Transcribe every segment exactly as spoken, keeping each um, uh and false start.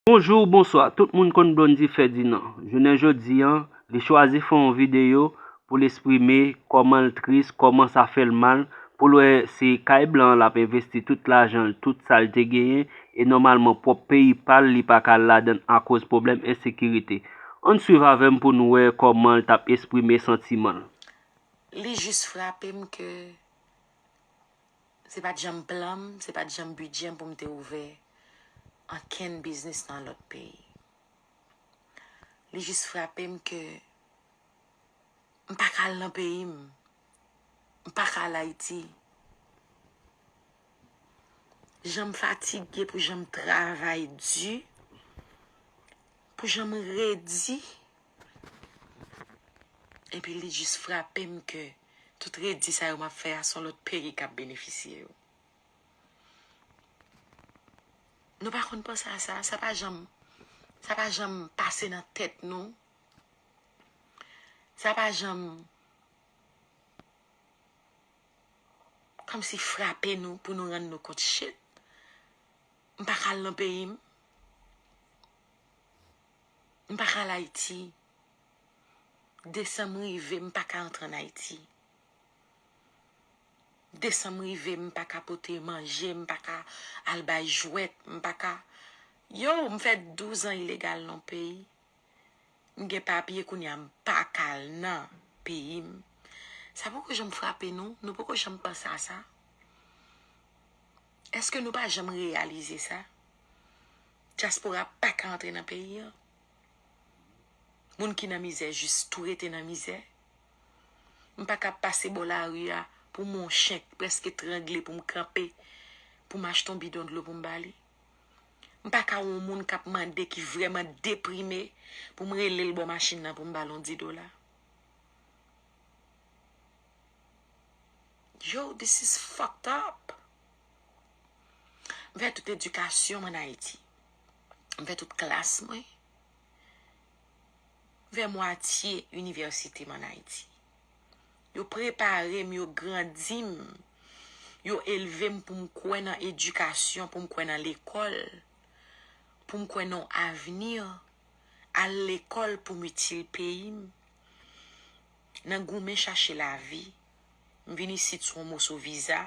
Bonjou, bonswa, tout moun konn Blondy Ferdinand. Jounen jodi an, li chwazi fè yon videyo pou l eksprime kòman l tris, kòman sa fè l mal, pou l wè se kay blan l ap envesti tout lajan l, tout sa l te genyen, e nòmalman pwòp peyi pa l, li pa ka al ladan l akoz pwoblèm ensekirite. Ann swiv avè m pou n wè kòman l t ap eksprime santiman l. Li jis frape m ke se pa t janm plan m, se pa t janm bidjè m pou m te ouvè ankenn biznis nan lòt peyi. Li jis frape m ke m pa ka al nan peyi m. M pa ka al Ayiti. Jan m fatige, pou jan m travay di, pou jan m redi. Epi li jis frape m ke tout redi sa yo m ap fè a, se yon lòt peyi k ap benefisye yo. Nou pa konn panse a sa, sa pa janm, sa pa janm pase nan tèt nou. Sa pa janm kòmsi frape nou pou nou rann nou kont, shit, m pa ka al nan peyi m. M pa ka al Ayiti. Desanm rive, m pa ka antre ann Ayiti. Desanm rive, m pa ka pote manje, m pa ka al bay jwèt, m pa ka. Yo, m fè douz an ilegal nan peyi. M gen papye kounye a, m pa ka al nan peyi m. Sa poko janm frape nou? Nou poko janm panse a sa? Èske nou pa janm reyalize sa? Dyaspora pa ka antre nan peyi an. Moun ki nan mizè jis tou rete nan mizè. M pa ka pase bò lari a pou m wè yon chen k prèske trangle pou m kanpe, pou m achte yon bidon dlo pou m ba li. M pa ka wè yon moun k ap mande ki vrèman deprime pou m rele l bò machin nan pou m ba l yon dis dola. Yo, this is fucked up. M fè tout edikasyon m ann Ayiti. M fè tout klas mwen. M fè mwatye inivèsite m ann Ayiti. Yo prepare m, yo grandi m, yo elve m pou m kwè nan edikasyon, pou m kwè nan lekòl, pou m kwè nan yon avni, al lekòl pou m itil peyi m. Nan goumen chache lavi, m vin isit sou yon moso viza.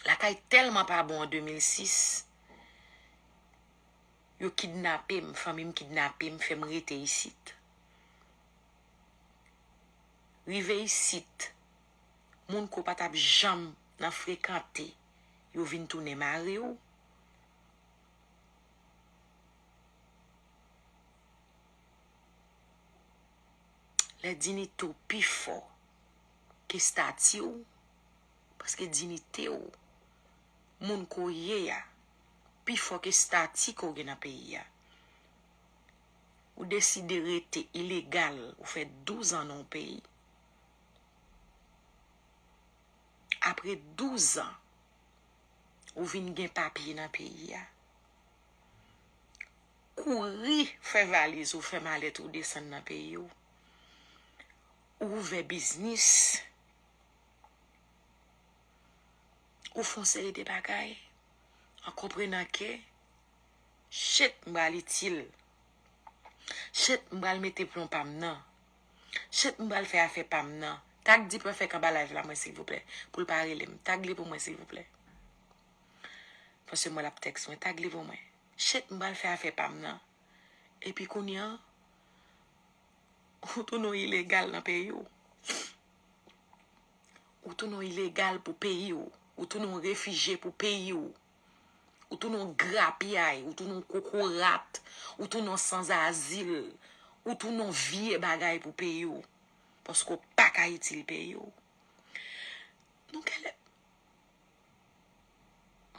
Lakay tèlman pa bon an de mil sis, yo kidnape m, fanmi m kidnape m, fè m rete isit. Rive isit, moun ke w pa t ap janm nan frekante, yo vin tounen mari w. Lè diyite w pi fò ke estati w, paske diyite w, moun ke w ye a, pi fò ke estati ke w gen nan peyi a. Ou deside rete ilegal, ou fè douz an nan yon peyi. Apre douz an, ou vin gen papye nan peyi a. Kouri fè valiz ou, fè malèt ou, desann nan peyi w. Ou ouvè biznis. Ou fè yon seri de bagay. An konprenan ke, shit, m pral itil. Shit, m pral mete plon pa m nan. Shit, m pral fè afè pa m nan. Tag D-Perfect anba live la mwen silvouplè. Pou l pa rele m. Tag li pou mwen silvouplè. Paske m wè l ap tèks mwen. Tag li pou mwen. Shit, m pral fè afè pa m nan. Epi kounye a, ou tounen yon ilegal nan peyi w. Ou tounen yon ilegal pou peyi w. Ou tounen yon refijye pou peyi w. Ou tounen yon grapyay, ou tounen yon kokorat, ou tounen yon sanzazil, ou tounen yon vye bagay pou peyi w. Paske w pa ka itil peyi w. Nou genlè.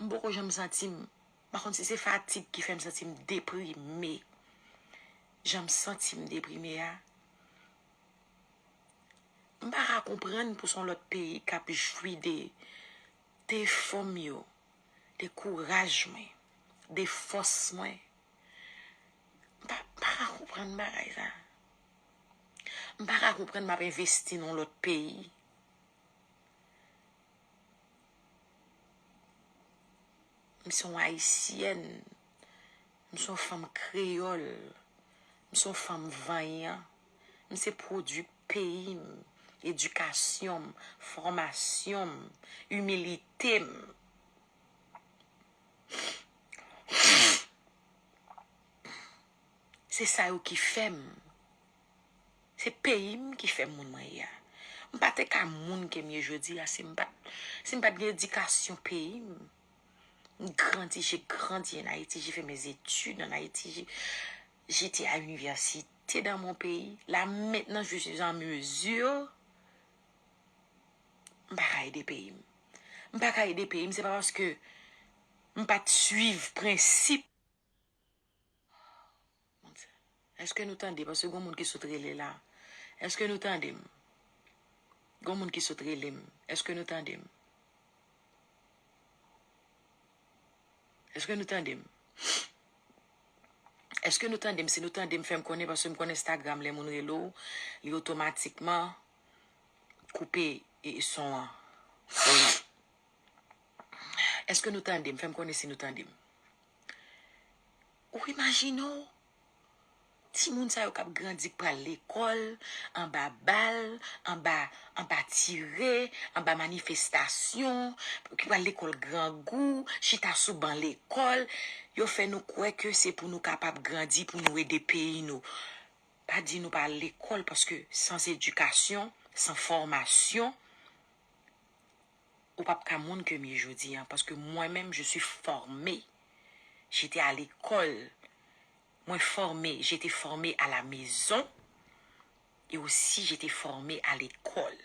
M poko janm santi m, m pa konn si se fatig ki fè m santi m deprime. Jan m santi m deprime a. M pa ka konprann pou se yon lòt peyi k ap jwi de, de efò m yo, de kouraj mwen, de fòs mwen. M pa, m pa ka konprann bagay sa. M pa ka konprann m ap envesti nan yon lòt peyi. M se yon Ayisyèn. M se yon fanm kreyòl. M se yon fanm vanyan. M se pwodui peyi m, edikasyon m, fòmasyon m, imilite m. Se sa yo ki fè m. Se peyi m ki fè m moun mwen ye a. M pa te ka moun ke m ye jodi a si m pa t, si m pa t gen edikasyon peyi m. M grandi, j'ai grandi en Haïti, j'ai fait mes études en Haïti, j'ai, j'étais à l'université dans mon pays. Là, maintenant, je suis en mesure, m pa ka ede peyi m. M pa ka ede peyi m, se pa paske m pa t swiv prensip. Èske nou tande? Paske gon moun ki sot rele la. Èske nou tande m? Gon moun ki sot rele m. Èske nou tande m? Èske nou tande m? Èske nou tande m? Si nou tande m, fè m konnen, paske m konn Instagram, lè moun rele w, li otomatikman koupe e, e son an. Èske nou tande m? Fè m konnen si nou tande m. Ou imajine w, timoun sa yo k ap grandi, k pral lekòl, anba bal, anba, anba tire, anba manifestasyon, ki pral lekòl grangou, chita sou ban lekòl, yo fè nou kwè ke se pou nou kapab grandi, pou nou ede peyi nou. Pa di nou pa al lekòl, paske sans edikasyon, san fòmasyon, ou p ap ka moun ke m ye jodi a, paske mwen menm, je suis formée. J'étais à l'école. Mwen fòme, j'étais formée à la maison et aussi j'étais formée à l'école.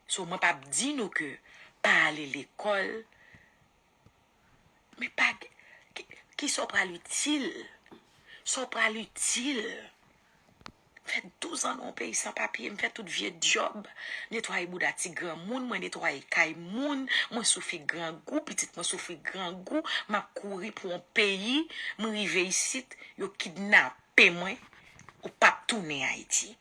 So, mwen p ap di nou ke pa ale lekòl, men pa, ki, ki sa w pral itil? Sa w pral itil? M fè douz an nan yon peyi san papye, m fè tout vye djòb, netwaye bouda ti granmoun, mwen netwaye kay moun, mwen soufri grangou, pitit mwen soufri grangou, m ap kouri pou yon peyi, m rive isit, yo kidnape mwen, ou p ap tounen Ayiti.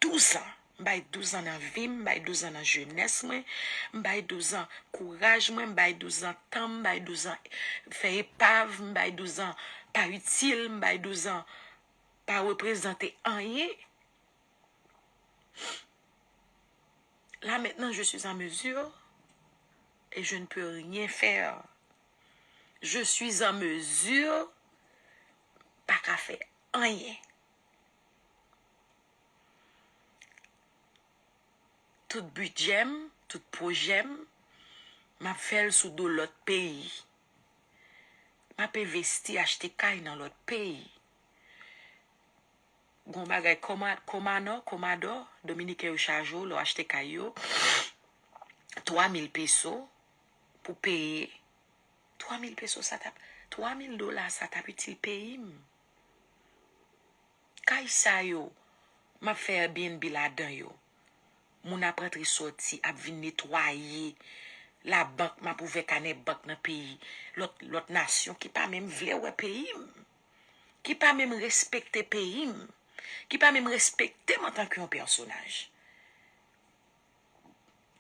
Douz an, m bay douz an nan vi m, m bay douz an nan jenès mwen, m bay douz an kouraj mwen, m bay douz an tan m, m bay douz an fè epav, m bay douz an pa itil, m bay douz an pa reprezante anyen. Là maintenant, je suis en mesure et je ne peux rien faire. Je suis en mesure, pa ka fè anyen. Tout bidjè m, tout pwojè m, m ap fè l sou do lòt peyi. M ap envesti, achte kay nan lòt peyi. Gon bagay kòma-, kòmanò, kòmadò, dominiken yo chaje w lè w achte kay yo, twa mil peso pou peye. Twa mil peso sa t ap, twa mil dola sa t ap itil peyi m. Kay sa yo, m ap fè Airbnb ladan yo. Moun ap rantre sòti, ap vin netwaye. Labank, m ap ouvè kanè bank nan peyi lòt, lòt nasyon ki pa menm vle wè peyi m, ki pa menm respekte peyi m, ki pa menm respekte m antanke yon pèsonaj,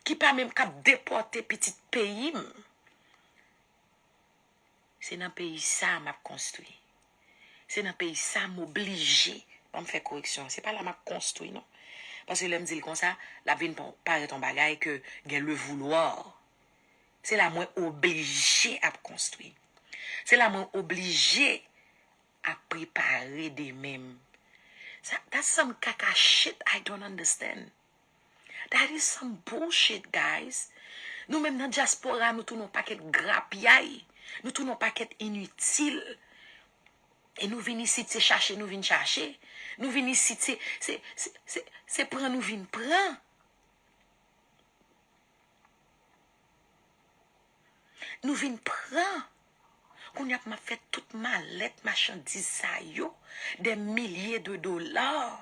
ki pa menm, k ap depòte pitit peyi m. Se nan peyi sa a m ap konstwi. Se nan peyi sa a m oblije. Ban m fè koreksyon. Se pa la m ap konstwi, non. Paske lè m di l konsa, l ap vin pa-, parèt yon bagay ke gen le vouloir. Se la mwen oblije ap konstwi. Se la mwen oblije ap prepare demen m. Sa, that's some kaka shit I don't understand. That is some bullshit, guys. Nou menm nan dyaspora, nou tounen yon pakèt grapyay. Nou tounen yon pakèt initil. E nou vin isit, se chache nou vin chache. Nou vin isit, se, se, se, se, se pran nou vin pran. Nou vin pran. Kounye a m ap fè tout malèt machandiz sa yo, des milliers de dollars,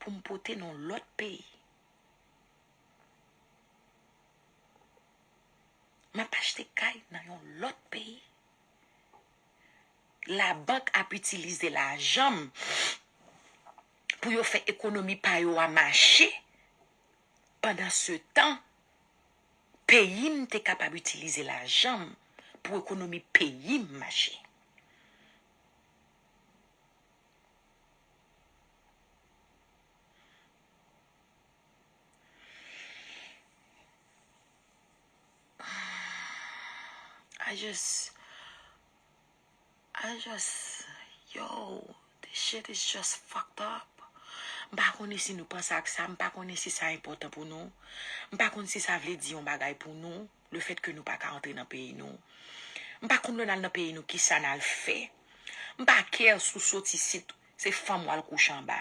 pou m pote nan lòt peyi. M ap achte kay nan yon lòt peyi. Labank ap itilize lajan m pou yo fè ekonomi pa yo a mache. Pandansetan, peyi m te kapab itilize lajan m pou ekonomi peyi m mache. I just, I just, yo, this shit is just fucked up. M pa konnen si nou panse ak sa, m pa konnen si sa enpòtan pou nou. M pa konn si sa vle di yon bagay pou nou, le fèt ke nou pa ka antre nan peyi nou. M pa konn lè n al nan peyi nou, kisa n al fè. M pa kè si w soti isit, se fanm w al kouche anba.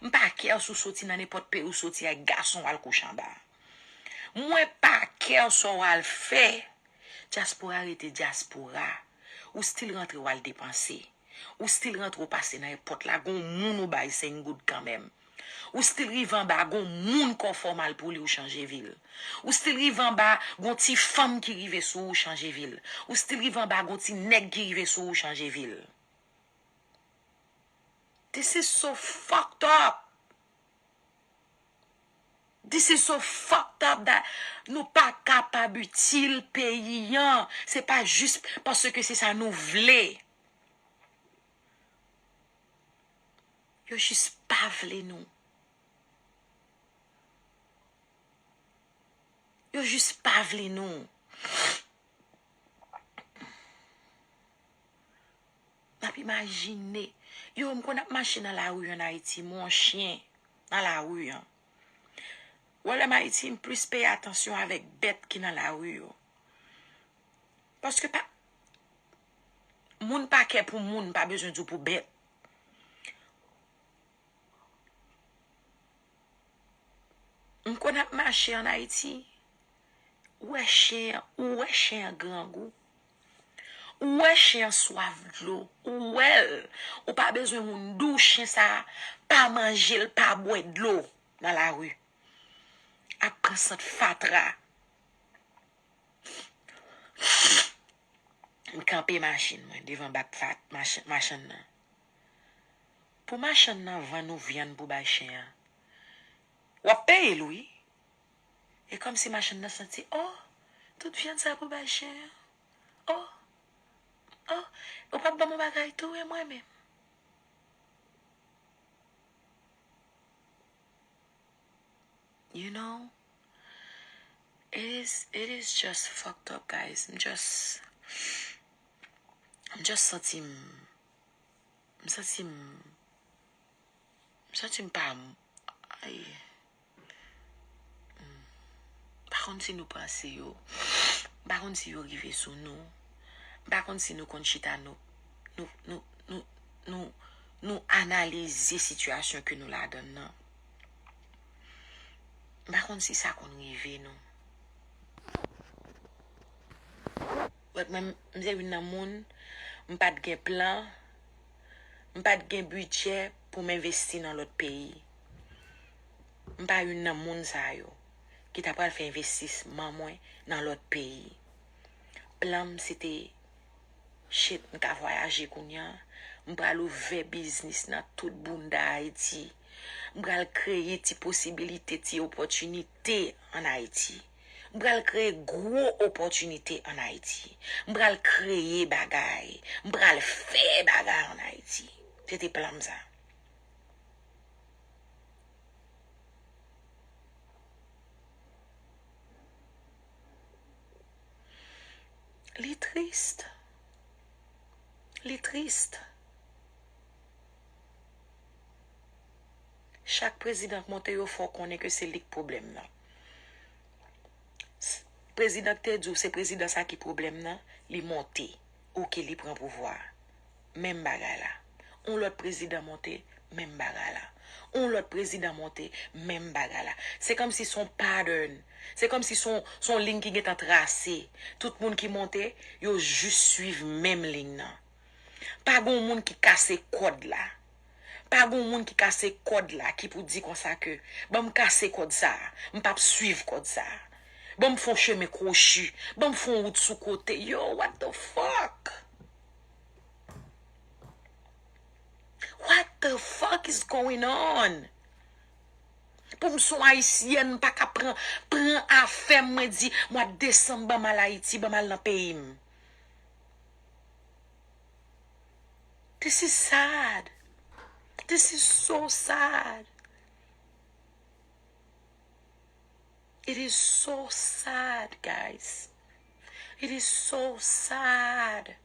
M pa kè si w soti nan nenpòt peyi w soti a, gason w al kouche anba. Mwen pa kè sa w al fè. Dyaspora rete dyaspora. Ou still rantre w al depanse. Ou still rantre w pase nan èpòt la, gon moun ou bay senk goud kanmenm. Ou still rive anba, gon moun kò fè w mal pou li ou chanje vi l. Ou still rive anba, gon ti fanm ki rive sou ou chanje vi l. Ou still rive anba, gon ti nèg ki rive sou ou chanje vi l. This is so fucked up. This is so fucked up that nou pa kapab itil peyi an. Se pa jis paske se sa nou vle. Yo jis pa vle nou. Yo jis pa vle nou. N ap imajine. Yo, m konn ap mache nan lari an Ayiti, m wè yon chen nan lari an. Wè, lè m Ayiti, m plis peye atansyon avèk bèt ki nan lari yo. Paske pa, moun pa kè pou moun, pa bezwen di w pou bèt. M konn ap mache an Ayiti, ou wè chen an, ou wè chen an grangou. Ou wè chen an swaf dlo, ou wè l. Ou pa bezwen moun di w chen sa a pa manje l, pa bwè dlo nan lari. Ap pran sant fatra. M kanpe machin mwen devan bak fat machann nan. Pou machann nan vann ou vyann pou bay chen an, w ap peye l wi. E kòmsi machann nan santi, oh, tout vyann sa pou bay chen an. Oh, oh, ou p ap ban m yon bagay tou, e mwen menm. You know, it is, it is just fucked up, guys. M just, m just santi m, m santi m, m santi m pa, ay. M pa konn si nou panse yo. M pa konn si yo rive sou nou. M pa konn si nou konn chita nou, nou, nou, nou, nou, nou analize sitiyasyon ke nou ladan nan. M pa konn si sa konn rive nou. But mwen, m se youn nan moun, m pa t gen plan, m pa t gen bidjè pou m envesti nan lòt peyi. M pa youn nan moun sa yo ki ta pral fè envestisman mwen nan lòt peyi. Plan m se te, shit, m ka vwayaje kounye a. M pral ouvè biznis nan tout bounda Ayiti. M pral kreye ti posibilite, ti opòtinite ann Ayiti. M pral kreye gwo opòtinite ann Ayiti. M pral kreye bagay. M pral fè bagay ann Ayiti. Se te plan m sa. Li tris. Li tris. Chak prezidan k monte, yo fè w konnen ke se li k pwoblèm nan. S-, prezidan k te di w se prezidan sa ki pwoblèm nan, li monte. Oke, li pran pouvwa a. Menm bagay la. On lòt prezidan monte, menm bagay la. On lòt prezidan monte, menm bagay la. Se kòmsi se on pattern. Se kòmsi se on, se on liy ki gentan trase. Tout moun ki monte, yo jis swiv menm liy nan. Pa gen yon moun ki kase kòd la. Pa gen yon moun ki kase kòd la, ki pou di konsa ke, "Ban m kase kòd sa a, m p ap swiv kòd sa a. Ban m fè yon chemen kwochi, ban m fè yon wout sou kote." Yo, what the fuck? What the fuck is going on? Pou m se yon ayisyèn, m pa ka pran, pran afè m, mwen di, mwa desanm, ban m al Ayiti, ban m al nan peyi m. This is sad. This is so sad. It is so sad, guys. It is so sad.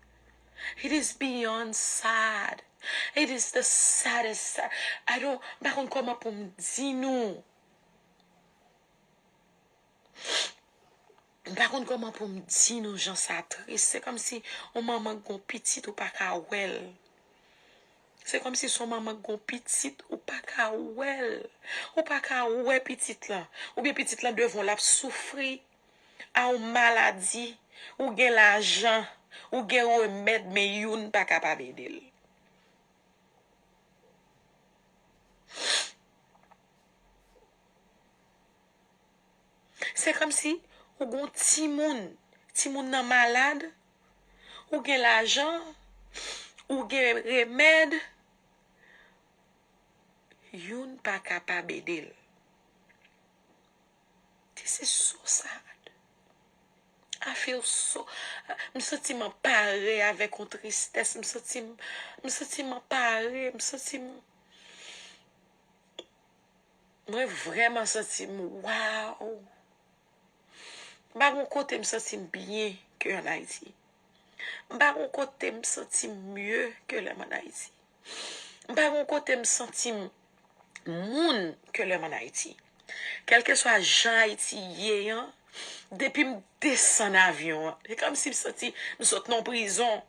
It is beyond sad. It is the saddest sad. I don't, m pa konn kòman pou m di nou. M pa konn kòman pou m di nou jan sa tris. Se kòmsi yon manman k gon pitit ou pa ka wè l. Se kòmsi se yon manman k gon pitit ou pa ka wè l. Ou pa ka wè pitit lan. Oubyen pitit lan devan w l ap soufri. A yon maladi. Ou gen lajan. Ou gen remèd, men youn pa kapab ede l. Se kòmsi ou gon timoun, timoun nan malad, ou gen lajan, ou gen remèd, youn pa kapab ede l. This is so sad. I feel so, m santi m anpare avèk yon tristès, m santi m, m santi m anpare, m santi m, mwen vrèman santi m, waw. M pa gon kote m santi m byen ke ann Ayiti. M pa gon kote m santi m mye ke lè m ann Ayiti. M pa gon kote m santi m moun ke lè m ann Ayiti. Kèlkeswa jan Ayiti ye an, depi m desann avyon an, se kòmsi m santi m sot nan prizon.